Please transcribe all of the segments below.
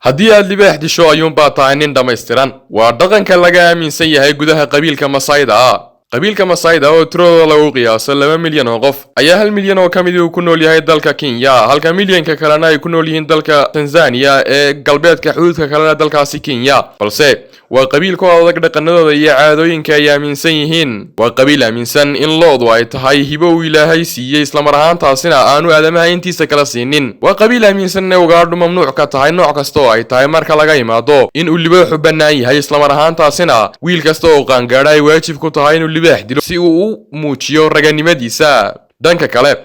Haddii aad libaax disho, ayuunbaa tahay nin dhammaystiran. Waa dhaqanka laga aaminsan yahay gudaha qabiilka Masayda ah. Qabiilka Masayda oo tiradooda lagu qiyaaso 2 milyan oo qof ayaa 1 milyan oo ka mid uu ku nool yahay dalka Kenya, halka milyanka kalena ay ku nool yihiin dalka Tanzania ee galbeedka xuduudka kalena dalkaasi Kenya. Balse waa qabiil ku adag dhaqanadooda iyo caadooyinka ay aaminsan yihiin. Waa qabiil aaminsan in lo'du ay tahay hibo uu Ilaahay siiyey, islamar ahaantaasina aanu aadamaha intiisa kala siinin. Waa qabiil aaminsan inay ugaadhu mamnuuc ka tahay nooc kasta oo ay tahay, marka laga imaado in uu libaaxu bannaan yahay, islamar ahaantaasina wiil kasta oo qaangaadha ay waajib ku tahay inuu libaax dilo si uu u muujiyo raganimadiisa. Dhanka kale,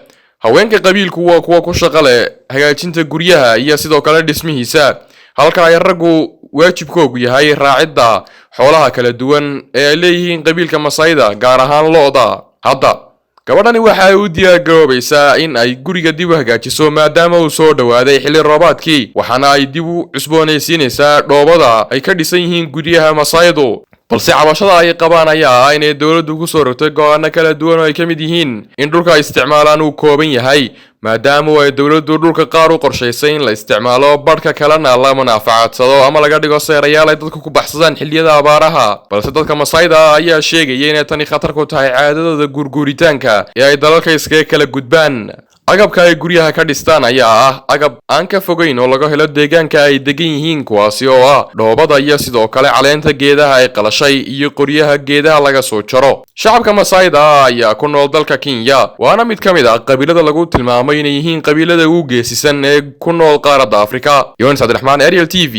haweenka qabiilku waa kuwa ku shaqo leh hagaajinta guryaha iyo sidoo kale dhismihiisa, halka ay raggu waajibkoogu yahay raacidda xoolaha kala duwan ee ay leeyihiin qabiilka Masayda, gaar ahaan lo'da. Hadda gabadhani waxa ay u diyaargaroobaysaa in ay guriga dib u hagaajiso, maadaama uu soo dhowaaday xilli roobaadkii, waxaana ay dib u cusboonaysiinaysaa dhoobada ay ka dhisan yihiin guryaha Masaydu. Balse cabashada ay qabaan ayaa ah inay dowladdu ku soo rogtay go'aano kala duwan oo ay ka mid yihiin in dhulka ay isticmaalaan uu kooban yahay, maadaama ay dowladdu dhulka qaar u qorshaysay in la isticmaalo, badhka kalena la munaafacadsado ama laga dhigo seerayaal ay dadku ku baxsadaan xilliyada abaaraha. Balse dadka Masayda ah ayaa sheegaya inay tani khatar ku tahay caadadooda guurguuritaanka ee ay dalalka iskaga kala gudbaan. Agabka ay guryaha ka dhistaan ayaa ah agab aan ka fogeyn oo laga helo deegaanka ay degan yihiin, kuwaasi oo ah dhoobada iyo sidoo kale caleenta geedaha ay qalashay iyo qoryaha geedaha laga soo jaro. Shacabka Masayda ah ayaa ku nool dalka Kenya, waana mid ka mid ah qabiilada lagu tilmaamay inay yihiin qabiilada ugu geesisan ee ku nool qaaradda Afrika. Yonis Cabdiraxmaan, Ariel TV.